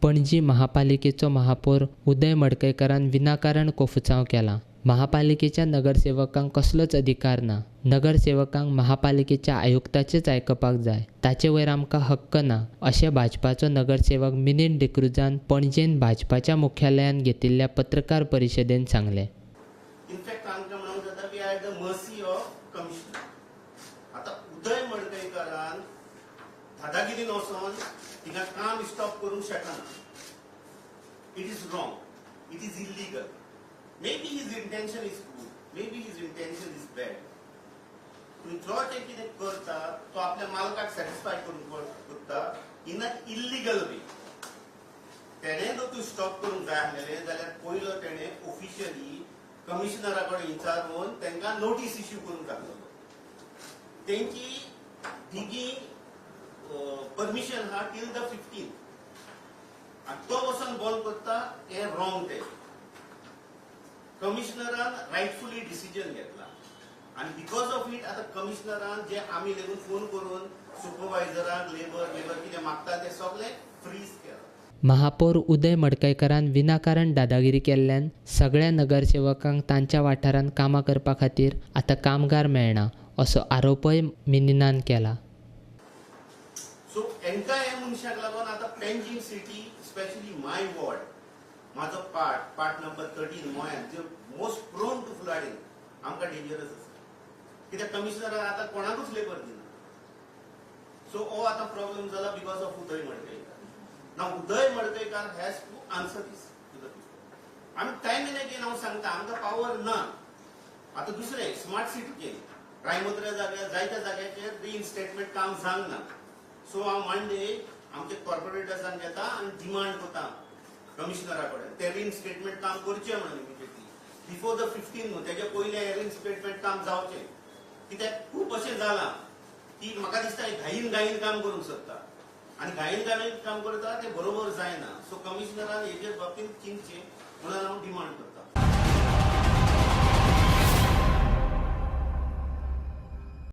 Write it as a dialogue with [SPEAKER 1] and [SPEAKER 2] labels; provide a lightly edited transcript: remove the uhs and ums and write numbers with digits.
[SPEAKER 1] पणजी महापालिकेचो महापौर उदय मडकयकारान विनाकारण कोफुसांव केलां. महापालिकेच्या नगरसेवकांक कसलोच अधिकार ना. नगरसेवकांक महापालिकेच्या आयुक्ताचेंच आयकपाक जाय. ताचे वयर आमकां हक्क ना, अशें भाजपाचो नगरसेवक मिनीन डिक्रुजान पणजेंत भाजपाच्या मुख्यालयांत घेतिल्ल्या पत्रकार परिशदेंत सांगलें.
[SPEAKER 2] इनफॅक्ट आमकां म्हणूंक जाता, we are at the mercy of commissioner. आतां उदय मडकयकारान दादागिरीन वचोन थिंगा काम स्टॉप करूंक शकना. It is wrong, it is illegal. Maybe his intention is good, maybe his intention is bad. पूण जो ते कितें करता तो आपल्या मालकाक सॅटिस्फाय करूंक करता इन अ इल्लिगल वे. तेणें जर तूं स्टॉप करूंक जाय आसलेलें जाल्यार पयलो तेणें ऑफिशियली कमिशनरा कडेन विचारून तांकां नोटीस इश्यू करूंक जातलो. तेंची डिगींग परमिशन आहा टील the 15 आनी तो वचोन बंद करता हें रॉंग. तें कमिशनरान रायटफुली डिसिजन घेतला आनी because of it आतां कमिशनरान जे आमी लेगून फोन करून सुपरवायझराक लेबर कितें मागता तें सगळें फ्रीज केलां.
[SPEAKER 1] महापौर उदय मडकयकारान विनाकारण दादागिरी केल्ल्यान सगळ्या नगरसेवकांक तांच्या वाठारांत कामां करपा खातीर आतां कामगार मेळना, असो आरोपय मिनीनान केला.
[SPEAKER 2] सो हेंकां हे मनशाक लागून आतां Panjim city, specially my ward, म्हाजो पार्ट नंबर 13 मोयान जे मोस्ट प्रोन टू फ्लडिंग, आमकां डेंजरस आसा, कित्याक कमिशनरान आतां कोणाकूच लेबर दिना. सो हो आतां प्रॉब्लम जाला because of Uday Madkaikar. Now Uday Madkaikar has to answer this to the people. आमी टायम एन्ड अगेन हांव सांगता, आमकां पावर ना. आतां दुसरें स्मार्ट सिटी केली, रायमोत्र्या जाग्यार, जायत्या जाग्याचेर रिइन्स्टेटमेंट काम जावंक ना. सो हांव मंडे आमचे कॉर्पोरेटर्सांक घेता आनी डिमांड करता कमिशनरा कडेन ते रिइन्स्टेटमेंट काम करचें म्हणून इमिजिएटली बिफोर the 15 न्हू, तेज्या पयलें रिइन्स्टेटमेंट काम जावचें, कित्याक खूब अशें जालां की म्हाका दिसता घाईन घाईन काम करूंक सोदता आनी घाईन घाईन काम करता ते बरोबर जायना. सो कमिशनरान हेजे बाबतींत चिंतचें म्हणून हांव डिमांड करता.